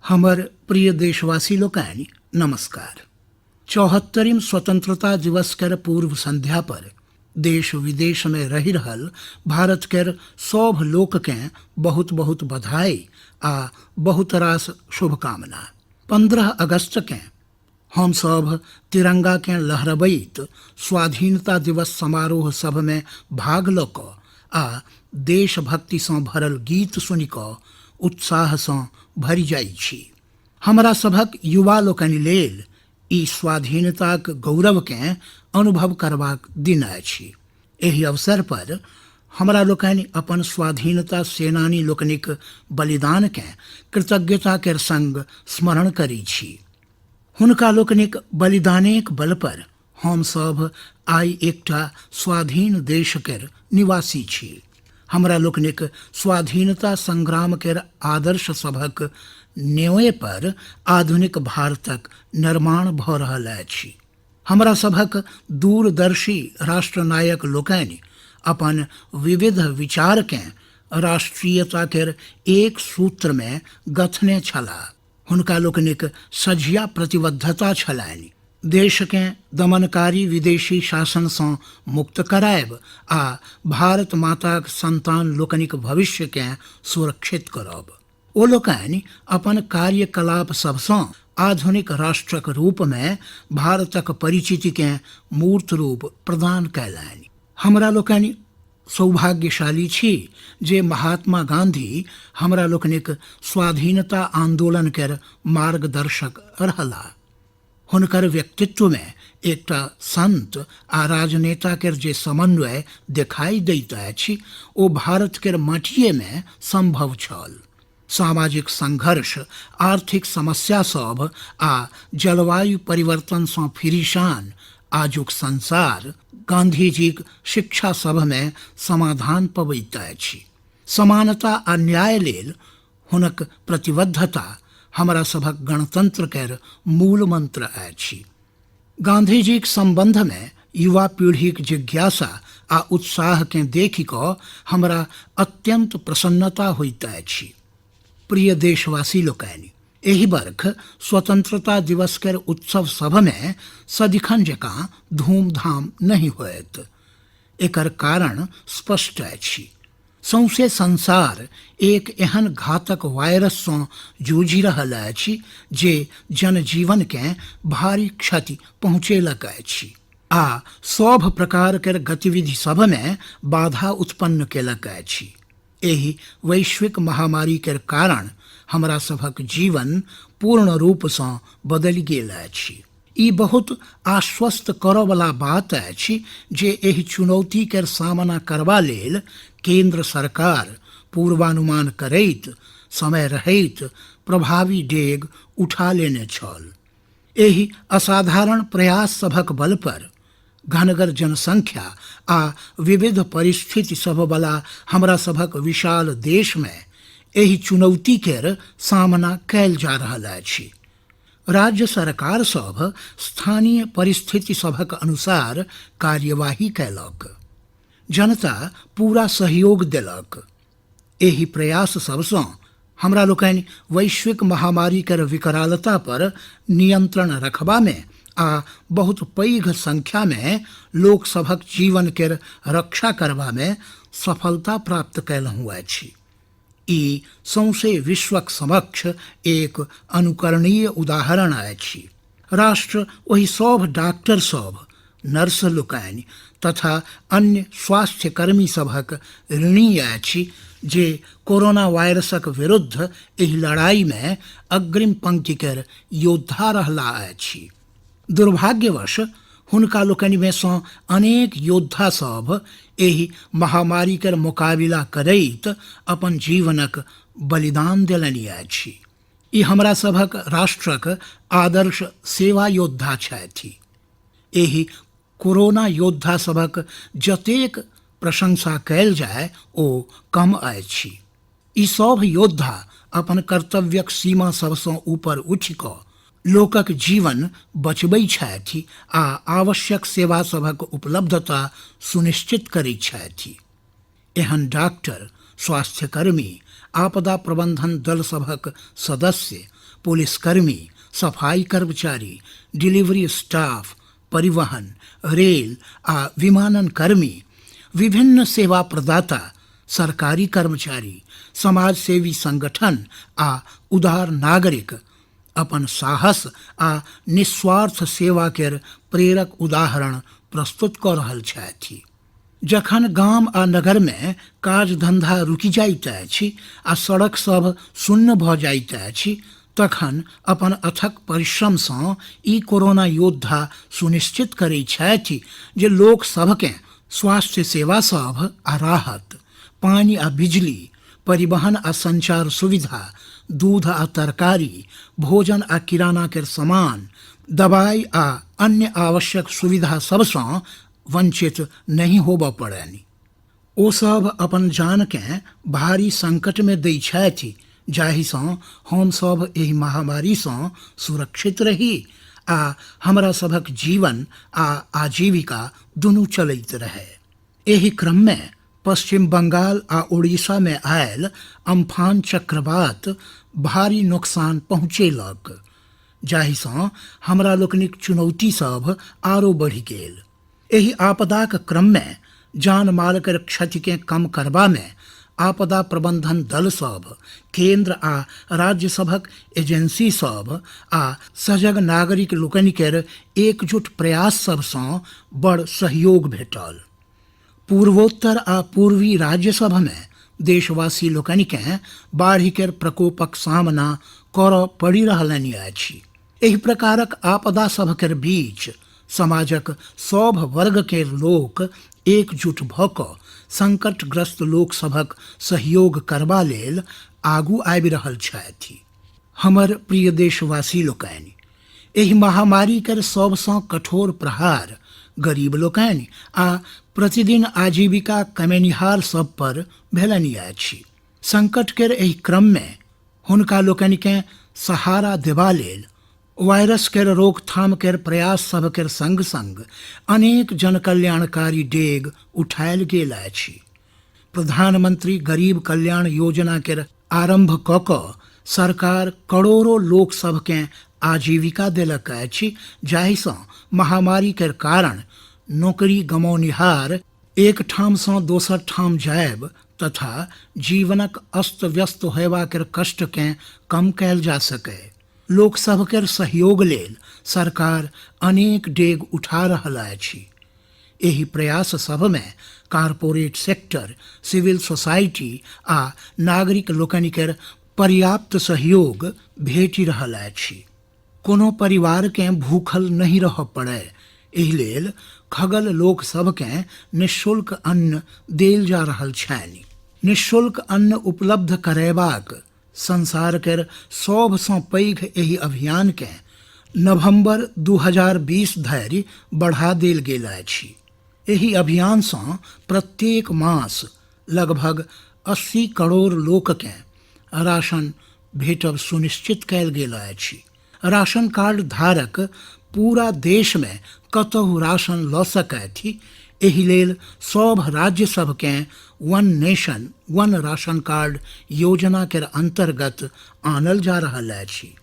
हमर प्रिय देशवासी लोकनि, नमस्कार। 74म स्वतंत्रता दिवस केर पूर्व संध्या पर देश विदेश में रहि रहल भारत केर सभ लोक केँ बहुत बहुत बधाई आ बहुत रास शुभकामना। 15 अगस्त केँ हम सभ तिरंगा केँ लहरबैत स्वाधीनता दिवस समारोह सभ में भाग लऽ कऽ आ देशभक्ति सँ भरल गीत सुनि कऽ उत्साह सँ भरि जाइ छी। हमरा सभक युवा लोकनि लेल ई स्वाधीनताक गौरव केँ अनुभव करबाक दिन अछि। एहि अवसर पर हमरा लोकनि अपन स्वाधीनता सेनानी लोकनिक बलिदान केँ कृतज्ञता केर संग स्मरण करै छी। हुनका लोकनिक बलिदानेक बल पर हम सभ आइ एकटा स्वाधीन देश केर निवासी छी। हमरा लोकनिक स्वाधीनता संग्राम केर आदर्श सभक न्योए पर आधुनिक भारतक निर्माण भऽ रहल अछि। हमरा सभक दूरदर्शी राष्ट्रनायक लोकनि अपन विविध विचार केँ राष्ट्रीयता केर एक सूत्र मे गथने छलाह। हुनका लोकनिक सझिया प्रतिबद्धता छलनि देशकेँ दमनकारी विदेशी शासनसँ मुक्त करायब आ भारत माताक संतान लोकनिक भविष्यकेँ सुरक्षित करब। ओ लोकनि अपन कार्यकलाप सभसँ आधुनिक राष्ट्रक रूपमे भारतक परिचितिकेँ मूर्त रूप प्रदान कयलनि। हमरा लोकनि सौभाग्यशाली छी जे महात्मा गांधी हमरा लोकनिक स्वाधीनता आंदोलन केर मार्गदर्शक रहला। हुनकर व्यक्तित्व मे एकटा संत आ राजनेता केर जे समन्वय देखाई दैत अछि ओ भारत केर माटिए मे संभव छल। सामाजिक संघर्ष, आर्थिक समस्या सभ आ जलवायु परिवर्तन सँ फिरिशान आजुक संसार गांधीजीक शिक्षा सभ मे समाधान पबैत अछि। समानता आ न्याय लेल हुनक प्रतिबद्धता हमरा सभक गणतंत्र केर मूल मंत्र अछि। गांधीजीक संबंध मे युवा पीढ़ीक जिज्ञासा आ उत्साह केँ देखि कऽ हमरा अत्यंत प्रसन्नता होइत अछि। प्रिय देशवासी लोकनि, एहि बर्ख स्वतंत्रता दिवस केर उत्सव सभ मे सदिखन जकाँ धूमधाम नहि होयत। एकर कारण स्पष्ट अछि। सौंसे संसार एक एहन घातक वायरस सँ जूझि रहल अछि जे जनजीवन केँ भारी क्षति पहुँचेलक अछि आ सभ प्रकार केर गतिविधि सभ मे बाधा उत्पन्न केलक अछि। एहि वैश्विक महामारी केर कारण हमरा सभक जीवन पूर्ण रूप सँ बदलि गेल अछि। ई बहुत आश्वस्त करऽवला बात अछि जे एहि चुनौती केर सामना करबा लेल केंद्र सरकार पूर्वानुमान करैत समय रहैत प्रभावी डेग उठा लेने छल। एहि असाधारण प्रयास सभक बल पर घनगर जनसंख्या आ विविध परिस्थिति सभ बला हमरा सभक विशाल देश मे एहि चुनौती केर सामना कयल जा रहल अछि। राज्य सरकार सभ स्थानीय परिस्थिति सभक अनुसार कार्यवाही कयलक। जनता पूरा सहयोग देलक। एहि प्रयास सभसँ हमरा लोकनि वैश्विक महामारी केर विकरालता पर नियंत्रण रखबा मे आ बहुत पैघ संख्या मे लोक सभक जीवन केर रक्षा करबा मे सफलता प्राप्त कयलहुँ अछि। ई सौंसे विश्वक समक्ष एक अनुकरणीय उदाहरण अछि। राष्ट्र ओहि सभ डॉक्टर सभ, नर्स लोकनि तथा अन्य स्वास्थ्यकर्मी सभक ऋणी अछि जे कोरोना वायरसक विरुद्ध एहि लड़ाई मे अग्रिम पंक्ति केर योद्धा रहला अछि। दुर्भाग्यवश हुनका लोकनि मे सँ अनेक योद्धा सभ एहि महामारी केर मोकाबिला करैत अपन जीवनक बलिदान देलनि अछि। ई हमरा सभक राष्ट्रक आदर्श सेवा योद्धा छथि। एहि कोरोना योद्धा सभक जतेक प्रशंसा कयल जाय ओ कम अछि। ई सभ योद्धा अपन कर्तव्यक सीमा सभसँ ऊपर उठि कऽ लोकक जीवन बचबै छथि आ आवश्यक सेवा सभक उपलब्धता सुनिश्चित करैत छथि। एहन डॉक्टर, स्वास्थ्यकर्मी, आपदा प्रबंधन दल सभक सदस्य, पुलिसकर्मी, सफाई कर्मचारी, डिलीवरी स्टाफ, परिवहन, रेल आ विमानन कर्मी, विभिन्न सेवा प्रदाता, सरकारी कर्मचारी, समाजसेवी संगठन आ उदार नागरिक अपन साहस आ निस्वार्थ सेवा केर प्रेरक उदाहरण प्रस्तुत कऽ रहल छथि। जखन गाम आ नगर मे काज धंधा रुकि जाइत अछि आ सड़क सभ सुन्न भऽ जाइत अछि तखन अपन अथक परिश्रम सँ ई कोरोना योद्धा सुनिश्चित करैत छथि जे लोक सभकेँ स्वास्थ्य सेवा सभ आ राहत, पानि आ बिजली, परिवहन आ संचार सुविधा, दूध आ तरकारी, भोजन आ किराना केर समान, दवाई आ अन्य आवश्यक सुविधा सभसँ वंचित नहि होबऽ पड़नि। ओ सभ अपन जानकेँ भारी संकटमे दै छथि जाहिसँ हम सभ एहि महामारीसँ सुरक्षित रही आ हमरा सभक जीवन आ आजीविका दुनू चलैत रहय। एहि क्रममे पश्चिम बंगाल आ ओडिशामे आयल अम्फान चक्रवात भारी नोकसान पहुँचेलक जाहिसँ हमरा लोकनिक चुनौती सभ आरो बढ़ि गेल। एहि आपदाक क्रममे जान-माल केर क्षतिकेँ कम करबामे आपदा प्रबंधन दल सभ, केंद्र आ राज्य सभक एजेंसी सभ आ सजग नागरिक लोकनि केर एकजुट प्रयास सभसँ बड़ सहयोग भेटल। पूर्वोत्तर आ पूर्वी राज्य सभमे देशवासी लोकनिकेँ बाढ़ि केर प्रकोपक सामना करऽ पड़ि रहलनि अछि। एहि प्रकारक आपदा सभ केर बीच समाजक सभ वर्ग केर लोक एकजुट भऽ कऽ संकटग्रस्त लोक सभक सहयोग करबा लेल आगू आबि रहल छथि। हमर प्रिय देशवासी लोकनि, एहि महामारी केर सभसँ कठोर प्रहार गरीब लोकनि आ प्रतिदिन आजीविका कमेनिहार सभ पर भेलनि अछि। संकट केर एहि क्रममे हुनका लोकनिकेँ सहारा देबा लेल वायरस केर रोकथाम केर प्रयास सभ केर संग-संग अनेक जनकल्याणकारी डेग उठायल गेल अछि। प्रधानमंत्री गरीब कल्याण योजना केर आरंभ कऽ कऽ सरकार करोड़ो लोक सभकेँ आजीविका देलक अछि जाहिसँ महामारी केर कारण नौकरी गमौनिहार एक ठामसँ दोसर ठाम जायब तथा जीवनक अस्त-व्यस्त होयबा केर कष्टकेँ कम कयल जा सकय। लोक सभ केर सहयोग लेल सरकार अनेक डेग उठा रहल अछि। एहि प्रयास सभमे कारपोरेट सेक्टर, सिविल सोसाइटी आ नागरिक लोकनि केर पर्याप्त सहयोग भेटि रहल अछि। कोनो परिवारकेँ भूखल नहि रहय पड़य, एहि लेल खगल लोक सभकेँ निःशुल्क अन्न देल जा रहल छनि। निःशुल्क अन्न उपलब्ध करयबाक संसार केर सभसँ पैघ एहि अभियानकेँ नवम्बर 2020 धरि बढ़ा देल गेल अछि। एहि अभियानसँ प्रत्येक मास लगभग 80 करोड़ लोककेँ राशन भेटब सुनिश्चित कयल गेल अछि। राशन कार्ड धारक पूरा देशमे कतहु राशन लऽ सकथि, एहि लेल सभ राज्य सभकेँ one nation one ration card योजना केर अन्तर्गत आनल जा रहल अछि।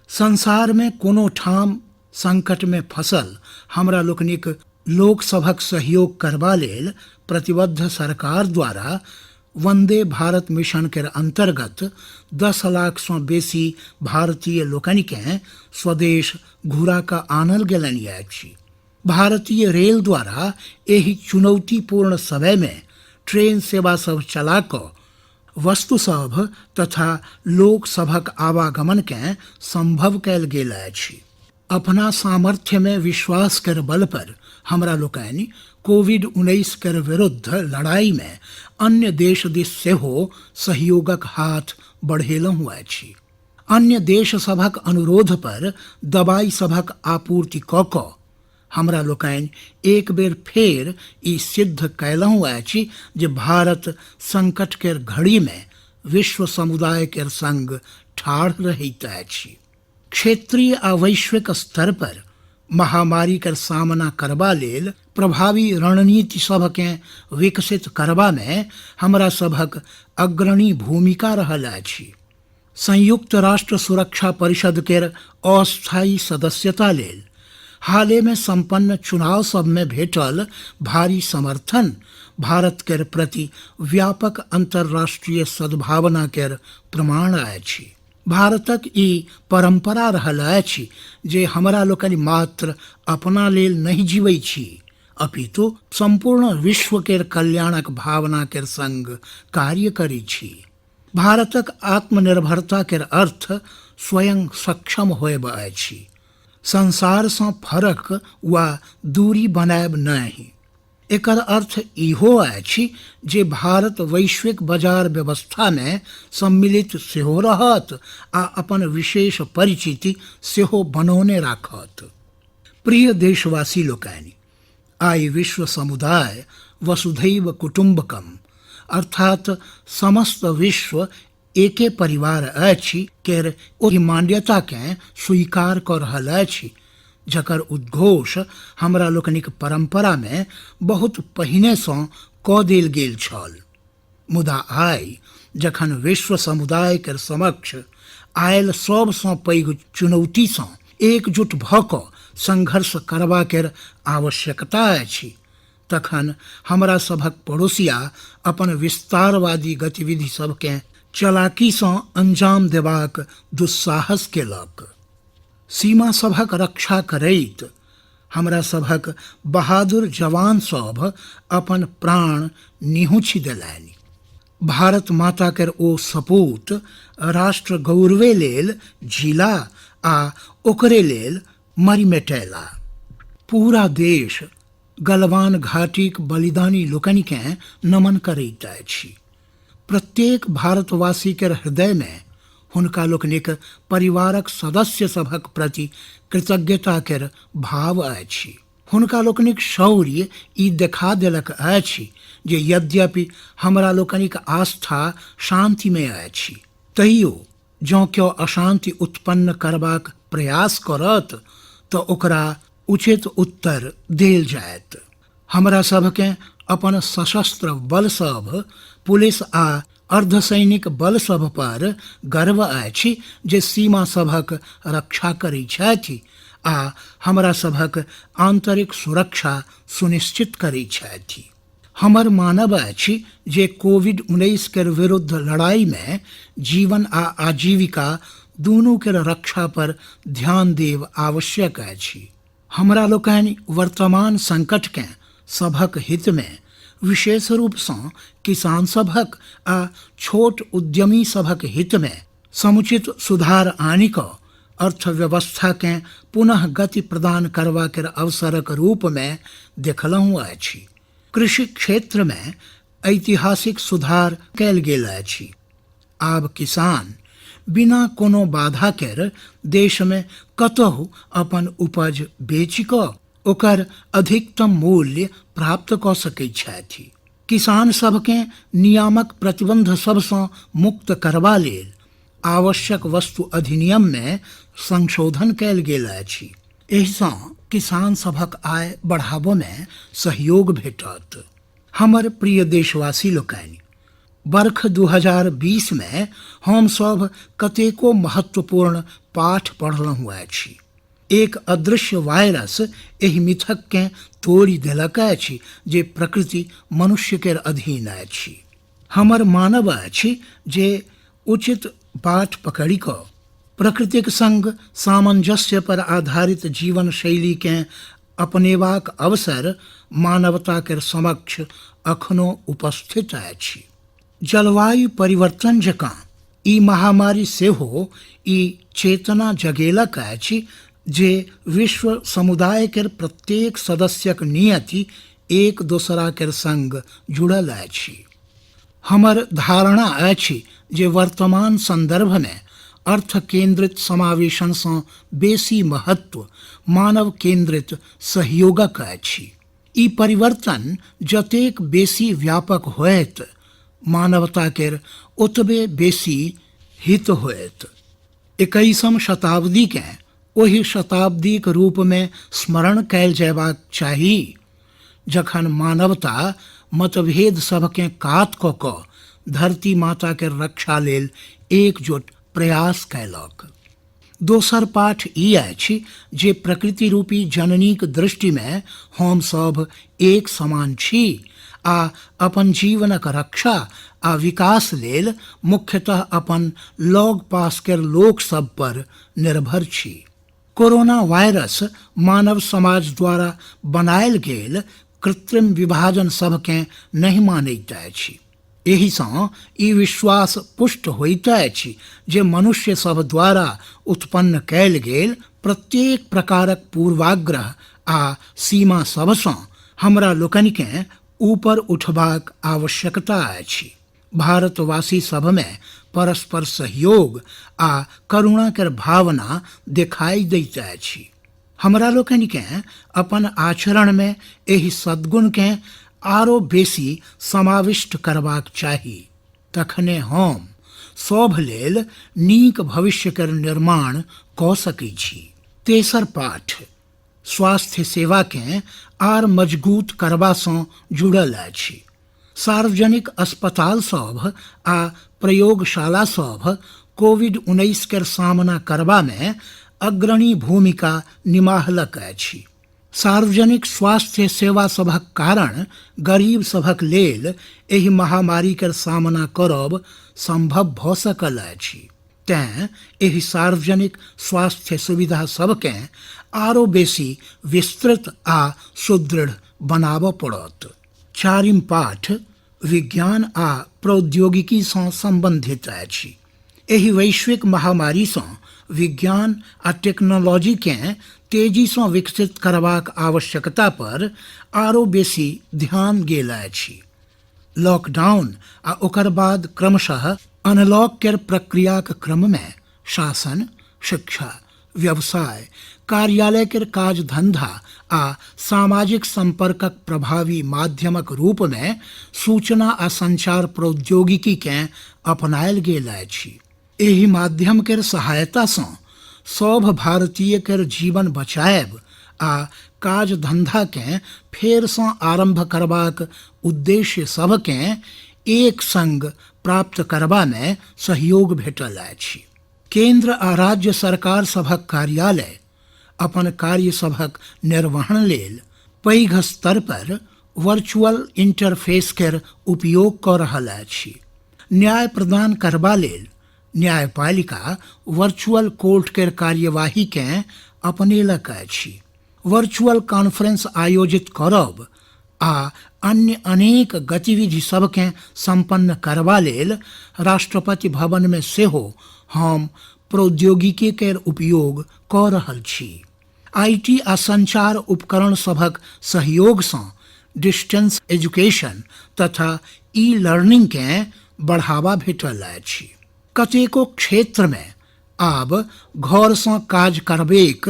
संसारमे कोनो ठाम संकटमे फँसल हमरा लोकनिक लोक सभक सहयोग करबा लेल प्रतिबद्ध सरकार द्वारा वंदे भारत मिशन केर अन्तर्गत 10 लाखसँ बेसी भारतीय लोकनिकेँ स्वदेश घुरा कऽ आनल गेलनि अछि। भारतीय रेल द्वारा एहि चुनौतीपूर्ण समयमे ट्रेन सेवा सभ चला कऽ वस्तु सभ तथा लोक सभक आवागमनकेँ संभव कयल गेल अछि। अपना सामर्थ्यमे विश्वास केर बल पर हमरा लोकनि कोविड 19 केर विरुद्ध लड़ाईमे अन्य देश दिस सेहो सहयोगक हाथ बढ़ेलहुँ अछि। अन्य देश सभक अनुरोध पर दवाई सभक आपूर्ति कऽ कऽ हमरा लोकनि एक बेर फेर ई सिद्ध कयलहुँ अछि जे भारत संकट केर घड़ीमे विश्व समुदाय केर संग ठाढ़ रहैत अछि। क्षेत्रीय आ वैश्विक स्तर पर महामारी केर सामना करबा लेल प्रभावी रणनीति सभकेँ विकसित करबामे हमरा सभक अग्रणी भूमिका रहल अछि। संयुक्त राष्ट्र सुरक्षा परिषद केर अस्थायी सदस्यता लेल हाले में संपन्न चुनाव सब में भेटल भारी समर्थन भारत केर प्रति व्यापक अंतर्राष्ट्रीय सद्भावना केर प्रमाण अछि। भारतक ई परंपरा रहल अछि जे हमरा लोकनि मात्र अपना लेल नहि जीवै छी, अपितु संपूर्ण विश्व केर कल्याणक भावना केर संग कार्य करै छी। भारतक आत्मनिर्भरता केर अर्थ स्वयं सक्षम होयब अछि, संसार सँ फरक वा दूरी बनायब नहि। एकर अर्थ इहो अछि जे भारत वैश्विक बाजार व्यवस्था मे सम्मिलित सेहो रहत आ अपन विशेष परिचिति सेहो बनौने राखत। प्रिय देशवासी लोकनि, आइ विश्व समुदाय वसुधैव कुटुम्बकम अर्थात समस्त विश्व एके परिवार अछि केर ओहि मान्यताकेँ स्वीकार कऽ रहल अछि जकर उद्घोष हमरा लोकनिक परम्परामे बहुत पहिनेसँ कऽ देल गेल छल। मुदा आइ जखन विश्व समुदाय केर समक्ष आयल सबसँ पैघ चुनौतीसँ एकजुट भऽ कऽ संघर्ष करबा केर आवश्यकता अछि, तखन हमरा सभक पड़ोसिया अपन विस्तारवादी गतिविधि सभकेँ चलाकीसँ अंजाम देबाक दुस्साहस केलक। सीमा सभक रक्षा करैत हमरा सभक बहादुर जवान सभ अपन प्राण निहुँछि देलनि। भारत माता केर ओ सपूत राष्ट्र गौरवे लेल जीला आ ओकरे लेल मरि मेटैला। पूरा देश गलवान घाटीक बलिदानी लोकनिकेँ नमन करैत अछि। प्रत्येक भारतवासी केर हृदयमे हुनका लोकनिक परिवारक सदस्य सभक प्रति कृतज्ञता केर भाव अछि। हुनका लोकनिक शौर्य ई देखा देलक अछि जे यद्यपि हमरा लोकनिक आस्था शांतिमे अछि, तैयो जँ केओ अशांति उत्पन्न करबाक प्रयास करत तऽ ओकरा उचित उत्तर देल जायत। हमरा सभकेँ अपन सशस्त्र बल सभ, पुलिस आ अर्धसैनिक बल सभ पर गर्व अछि जे सीमा सभक रक्षा करैत छथि आ हमरा सभक आंतरिक सुरक्षा सुनिश्चित करैत छथि। हमर मानब अछि जे कोविड-19 केर विरुद्ध लड़ाईमे जीवन आ आजीविका दुनू केर रक्षा पर ध्यान देब आवश्यक अछि। हमरा लोकनि वर्तमान संकटकेँ सभक हितमे, विशेष रूपसँ किसान सभक आ छोट उद्यमी सभक हितमे समुचित सुधार आनि कऽ अर्थव्यवस्थाकेँ पुनः गति प्रदान करबा केर अवसरक रूपमे देखलहुँ अछि। कृषि क्षेत्रमे ऐतिहासिक सुधार कयल गेल अछि। आब किसान बिना कोनो बाधा केर देशमे कतहु अपन उपज बेचि कऽ ओकर अधिकतम मूल्य प्राप्त कऽ सकैत छथि। किसान सभकेँ नियामक प्रतिबंध सभसँ मुक्त करबा लेल आवश्यक वस्तु अधिनियममे संशोधन कयल गेल अछि। एहिसँ किसान सभक आय बढ़ाबऽमे सहयोग भेटत। हमर प्रिय देशवासी लोकनि, बर्ख 2020 मे हम सभ कतेको महत्वपूर्ण पाठ पढ़लहुँ अछि। एक अदृश्य वायरस एहि मिथककेँ तोड़ि देलक अछि जे प्रकृति मनुष्य केर अधीन अछि। हमर मानब अछि जे उचित बाट पकड़ि कऽ प्रकृतिक संग सामंजस्य पर आधारित जीवन शैलीकेँ अपनेबाक अवसर मानवता केर समक्ष अखनो उपस्थित अछि। जलवायु परिवर्तन जकाँ ई महामारी सेहो ई चेतना जगेलक अछि जे विश्व समुदाय केर प्रत्येक सदस्यक नियति एक दोसरा केर संग जुड़ल अछि। हमर धारणा अछि जे वर्तमान संदर्भमे अर्थ केंद्रित समावेशनसँ बेसी महत्व मानव केंद्रित सहयोगक अछि। ई परिवर्तन जतेक बेसी व्यापक होयत, मानवता केर ओतबे बेसी हित होयत। 21म शताब्दीकेँ ओहि शताब्दीक रूपमे स्मरण कयल जयबाक चाही जखन मानवता मतभेद सभकेँ कात कऽ कऽ धरती माता केर रक्षा लेल एकजुट प्रयास कयलक। दोसर पाठ ई अछि जे प्रकृति रूपी जननीक दृष्टिमे हम सभ एक समान छी आ अपन जीवनक रक्षा आ विकास लेल मुख्यतः अपन लग पास केर लोक सभ पर निर्भर छी। कोरोना वायरस मानव समाज द्वारा बनायल गेल कृत्रिम विभाजन सभकेँ नहि मानैत अछि। एहिसँ ई विश्वास पुष्ट होइत अछि जे मनुष्य सभ द्वारा उत्पन्न कयल गेल प्रत्येक प्रकारक पूर्वाग्रह आ सीमा सभसँ हमरा लोकनिकेँ ऊपर उठबाक आवश्यकता अछि। भारतवासी सभमे परस्पर सहयोग आ करुणा केर भावना देखाइ दैत अछि। हमरा लोकनिकेँ अपन आचरणमे एहि सद्गुणकेँ आरो बेसी समाविष्ट करबाक चाही, तखने हम सभ लेल नीक भविष्य केर निर्माण कऽ सकै छी। तेसर पाठ स्वास्थ्य सेवाकेँ आर मजगूत करबासँ जुड़ल अछि। सार्वजनिक अस्पताल सभ आ प्रयोगशाला सभ कोविड-19 केर सामना करबामे अग्रणी भूमिका निमाहलक अछि। सार्वजनिक स्वास्थ्य सेवा सभक कारण गरीब सभक लेल एहि महामारी केर सामना करब संभव भऽ सकल अछि। तेँ एहि सार्वजनिक स्वास्थ्य सुविधा सभकेँ आरो बेसी विस्तृत आ सुदृढ़ बनाबऽ पड़त। चारिम पाठ विज्ञान आ प्रौद्योगिकीसँ सम्बन्धित अछि। एहि वैश्विक महामारीसँ विज्ञान आ टेक्नोलॉजीकेँ तेजीसँ विकसित करबाक आवश्यकता पर आरो बेसी ध्यान गेल अछि। लॉकडाउन आ ओकर बाद क्रमशः अनलॉक केर प्रक्रियाक क्रममे शासन, शिक्षा, व्यवसाय, कार्यालय केर काज धंधा आ सामाजिक संपर्कक प्रभावी माध्यमक रूपमे सूचना आ संचार प्रौद्योगिकीकेँ अपनायल गेल अछि। एहि माध्यम केर सहायतासँ सभ भारतीय केर जीवन बचायब आ काज धंधाकेँ फेरसँ आरंभ करबाक उद्देश्य सभकेँ एक संग प्राप्त करबामे सहयोग भेटल अछि। केंद्र आ राज्य सरकार सभक कार्यालय अपन कार्य सभक निर्वहन लेल पैघ स्तर पर वर्चुअल इंटरफेस केर उपयोग कऽ रहल अछि। न्याय प्रदान करबा लेल न्यायपालिका वर्चुअल कोर्ट केर कार्यवाहीकेँ अपनेलक अछि। वर्चुअल कॉन्फ्रेंस आयोजित करब आ अन्य अनेक गतिविधि सभकेँ सम्पन्न करबा लेल राष्ट्रपति भवनमे सेहो हम प्रौद्योगिकी केर उपयोग कऽ रहल छी। IT आ संचार उपकरण सभक सहयोगसँ डिस्टेंस एजुकेशन तथा ई-लर्निंगकेँ बढ़ावा भेटल अछि। कतेको क्षेत्रमे आब घरसँ काज करबेक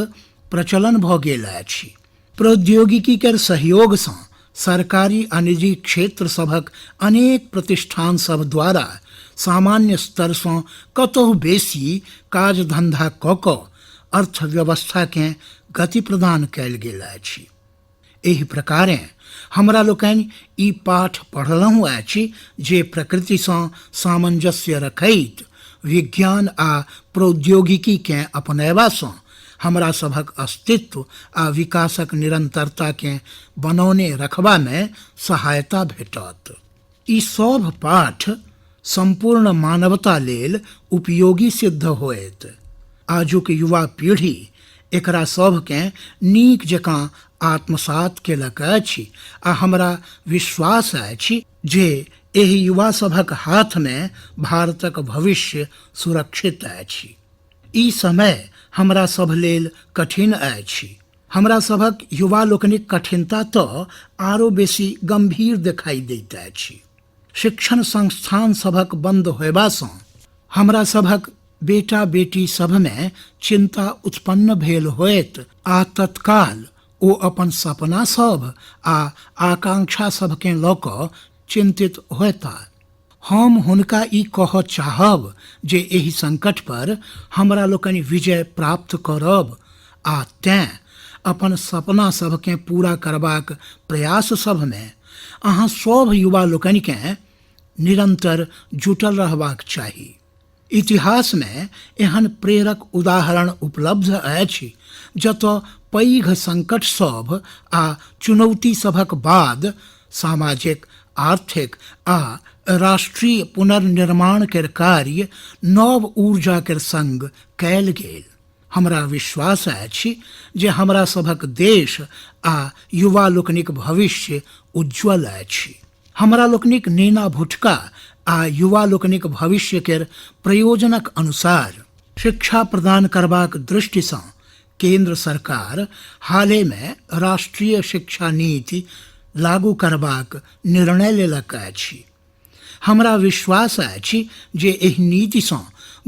प्रचलन भऽ गेल अछि। प्रौद्योगिकी केर सहयोगसँ सरकारी आ निजी क्षेत्र सभक अनेक प्रतिष्ठान सभ द्वारा सामान्य स्तरसँ कतहु बेसी काज धंधा कऽ कऽ अर्थव्यवस्थाकेँ गति प्रदान कयल गेल अछि। एहि प्रकारेँ हमरा लोकनि ई पाठ पढ़लहुँ अछि जे प्रकृतिसँ सामंजस्य रखैत विज्ञान आ प्रौद्योगिकीकेँ अपनयबासँ हमरा सभक अस्तित्व आ विकासक निरंतरताकेँ बनौने रखबामे सहायता भेटत। ई सभ पाठ सम्पूर्ण मानवता लेल उपयोगी सिद्ध होयत। आजुक युवा पीढ़ी एकरा सभकेँ नीक जकाँ आत्मसात केलक अछि आ हमरा विश्वास अछि जे एहि युवा सभक हाथमे भारतक भविष्य सुरक्षित अछि। ई समय हमरा सभ लेल कठिन अछि। हमरा सभक युवा लोकनिक कठिनता तऽ आरो बेसी गंभीर देखाई दैत अछि। शिक्षण संस्थान सभक बंद होयबासँ हमरा सभक बेटा बेटी सभमे चिंता उत्पन्न भेल होयत आ तत्काल ओ अपन सपना सभ आ आकांक्षा सभकेँ लऽ कऽ चिंतित होयताह। हम हुनका ई कहऽ चाहब जे एहि संकट पर हमरा लोकनि विजय प्राप्त करब आ तेँ अपन सपना सभकेँ पूरा करबाक प्रयास सभमे अहाँ सभ युवा लोकनिकेँ निरंतर जुटल रहबाक चाही। इतिहासमे एहन प्रेरक उदाहरण उपलब्ध अछि जतय पैघ संकट सभ आ चुनौती सभक बाद सामाजिक, आर्थिक आ राष्ट्रीय पुनर्निर्माण केर कार्य नव ऊर्जा केर संग कयल गेल। हमरा विश्वास अछि जे हमरा सभक देश आ युवा लोकनिक भविष्य उज्ज्वल अछि। हमरा लोकनिक नेना भुटका आ युवा लोकनिक भविष्य केर प्रयोजनक अनुसार शिक्षा प्रदान करबाक दृष्टिसँ केंद्र सरकार हालेमे राष्ट्रीय शिक्षा नीति लागू करबाक निर्णय लेलक अछि। हमरा विश्वास अछि जे एहि नीतिसँ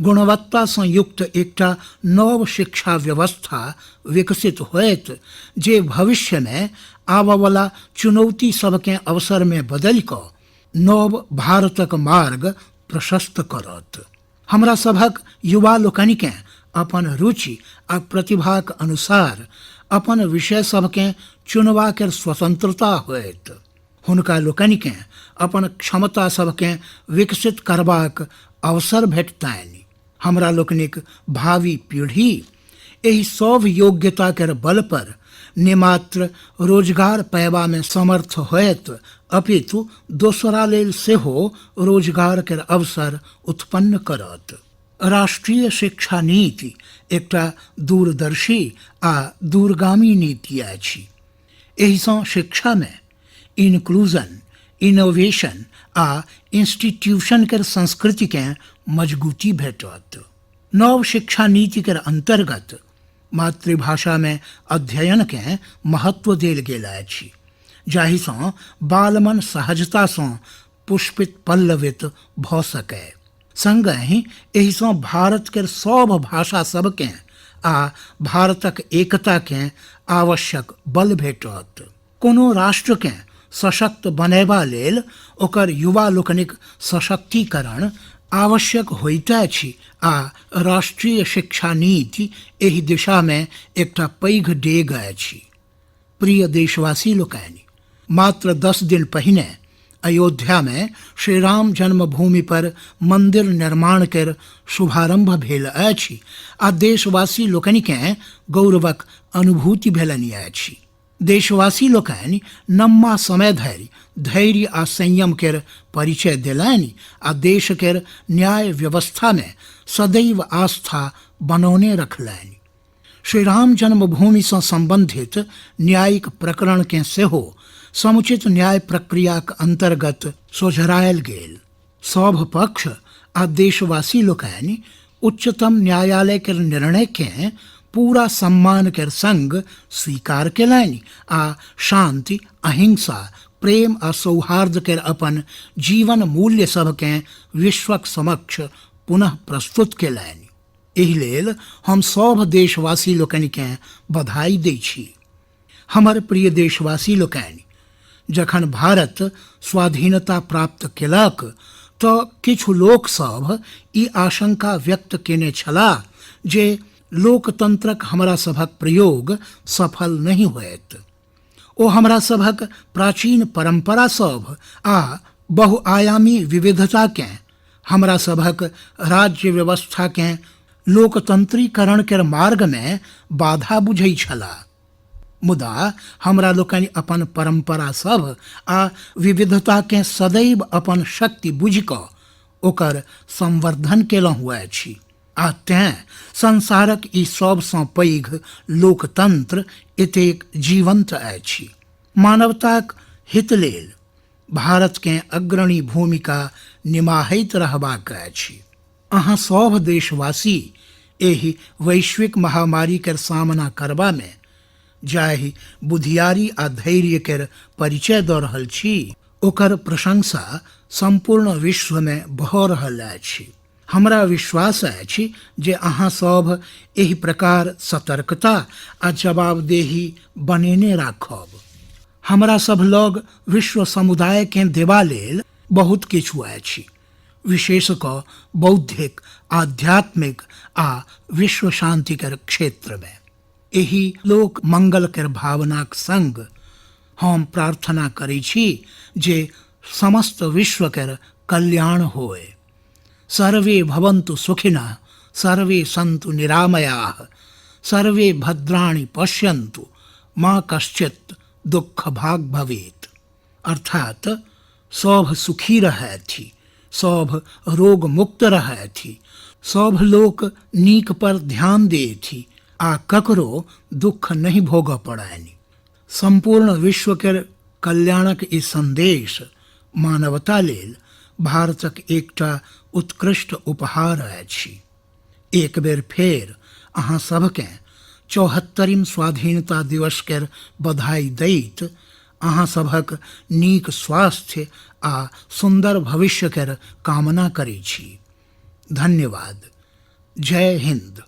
गुणवत्तासँ युक्त एकटा नव शिक्षा व्यवस्था विकसित होयत जे भविष्यमे आबयवला चुनौती सभकेँ अवसरमे बदलि कऽ नव भारतक मार्ग प्रशस्त करत। हमरा सभक युवा लोकनिकेँ अपन रुचि आ प्रतिभाक अनुसार अपन विषय सभकेँ चुनबा केर स्वतंत्रता होयत। हुनका लोकनिकेँ अपन क्षमता सभकेँ विकसित करबाक अवसर भेटतनि। हमरा लोकनिक भावी पीढ़ी एहि सभ योग्यता केर बल पर ने मात्र रोजगार पयबामे समर्थ होयत अपितु दोसरा लेल सेहो रोजगार केर अवसर उत्पन्न करत। राष्ट्रीय शिक्षा नीति एकटा दूरदर्शी आ दूरगामी नीति अछि। एहिसँ शिक्षामे इनक्लूजन, इनोवेशन आ इंस्टीट्यूशन केर संस्कृतिकेँ मजगूती भेटत। नव शिक्षा नीति केर अन्तर्गत मातृभाषामे अध्ययनकेँ महत्व देल गेल अछि, जाहिसँ बालमन सहजतासँ पुष्पित पल्लवित भऽ सकय। संगहि एहिसँ भारत केर सभ भाषा सभकेँ आ भारतक एकताकेँ आवश्यक बल भेटत। कोनो राष्ट्रकेँ सशक्त बनयबा लेल ओकर युवा लोकनिक सशक्तिकरण आवश्यक होइत अछि आ राष्ट्रीय शिक्षा नीति एहि दिशामे एकटा पैघ डेग अछि। प्रिय देशवासी लोकनि, मात्र 10 दिन पहिने अयोध्यामे श्री राम जन्मभूमि पर मंदिर निर्माण केर शुभारंभ भेल अछि आ देशवासी लोकनिकेँ गौरवक अनुभूति भेलनि अछि। देशवासी लोकनि लम्बा समय धरि धैर्य आ संयम केर परिचय देलनि आ देश केर न्याय व्यवस्थामे सदैव आस्था बनौने रखलनि। श्री राम जन्मभूमिसँ सम्बन्धित न्यायिक प्रकरणकेँ सेहो समुचित न्याय प्रक्रियाक अन्तर्गत सोझरायल गेल। सभ पक्ष आ देशवासी लोकनि उच्चतम न्यायालय केर निर्णयकेँ पूरा सम्मान केर संग स्वीकार केलनि आ शांति, अहिंसा, प्रेम आ सौहार्द केर अपन जीवन मूल्य सभकेँ विश्वक समक्ष पुनः प्रस्तुत केलनि। एहि लेल हम सभ देशवासी लोकनिकेँ बधाई दै छी। हमर प्रिय देशवासी लोकनि, जखन भारत स्वाधीनता प्राप्त केलक तऽ किछु लोक सभ ई आशंका व्यक्त केने छलाह जे लोकतंत्रक हमरा सभक प्रयोग सफल नहि होयत। ओ हमरा सभक प्राचीन परंपरा सभ आ बहुआयामी विविधताकेँ हमरा सभक राज्य व्यवस्थाकेँ लोकतंत्रीकरण केर मार्गमे बाधा बुझै छलाह। मुदा हमरा लोकनि अपन परंपरा सभ आ विविधताकेँ सदैव अपन शक्ति बुझि कऽ ओकर संवर्धन केलहुँ अछि आ तेँ संसारक ई सभसँ पैघ लोकतंत्र एतेक जीवंत अछि। मानवताक हित लेल भारतकेँ अग्रणी भूमिका निमाहैत रहबाक अछि। अहाँ सभ देशवासी एहि वैश्विक महामारी केर सामना करबामे जाहि बुधियारी आ धैर्य केर परिचय दऽ रहल छी, ओकर प्रशंसा सम्पूर्ण विश्वमे भऽ रहल अछि। हमरा विश्वास अछि जे अहाँ सभ एहि प्रकार सतर्कता आ जवाबदेही बनेने राखब। हमरा सभ लग विश्व समुदायकेँ देबा लेल बहुत किछु अछि, विशेष कऽ बौद्धिक, आध्यात्मिक आ विश्व शांति केर क्षेत्रमे। एहि लोक मंगल केर भावनाक संग हम प्रार्थना करै छी जे समस्त विश्व केर कल्याण होए। सर्वे भवन्तु सुखिनः, सर्वे सन्तु निरामयाः, सर्वे भद्राणि पश्यन्तु, माँ कश्चित् दुःख भाग भवेत्। अर्थात सभ सुखी रहथि, सभ रोग मुक्त रहथि, सभ लोक नीक पर ध्यान देथि आ ककरो दुःख नहि भोगऽ पड़नि। सम्पूर्ण विश्व केर कल्याणक ई संदेश मानवता लेल भारतक एकटा उत्कृष्ट उपहार अछि। एक बेर फेर अहाँ सभकेँ 74म स्वाधीनता दिवस केर बधाई दैत अहाँ सभक नीक स्वास्थ्य आ सुन्दर भविष्य केर कामना करै छी। धन्यवाद। जय हिन्द।